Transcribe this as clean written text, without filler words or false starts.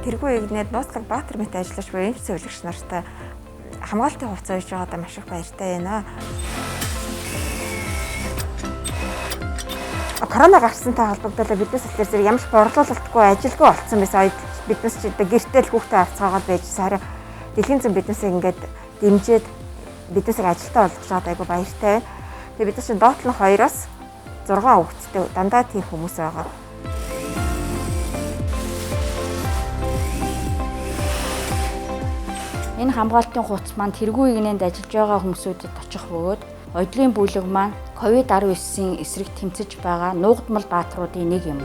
Тэргүй игнээд нууцлаг Баатар мэт ажиллаж буй эмч зөвлөгч нартай хамгаалтын хувцас үйж байгаадаа маш их баяртай байна. Корона гарсантай холбогдуулаад биднес болохоор зэрэг ямар ч борлуулалтгүй ажилгүй болцсон байсан. Биднес ч одоо гэртээ л хүүхдээ авцгаагаад байж харин дэлхийн зам биднесийг ингээд дэмжиж биднесийг ажилтаа болгож байгаад айгүй баяртай. Тэгээ бид нар чинь доотлон 2-оос 6 хүүхэдтэй дандаа тийм хүмүүс байгаа. Энэ хамгаалтын хувцас маань тэргүй игнэнд ажиллаж байгаа хүмүүсүүдэд очих бөгөөд одлын бүлэг маань COVID-19-ийн эсрэг тэмцэж байгаа нуугдмал баатруудын нэг юм.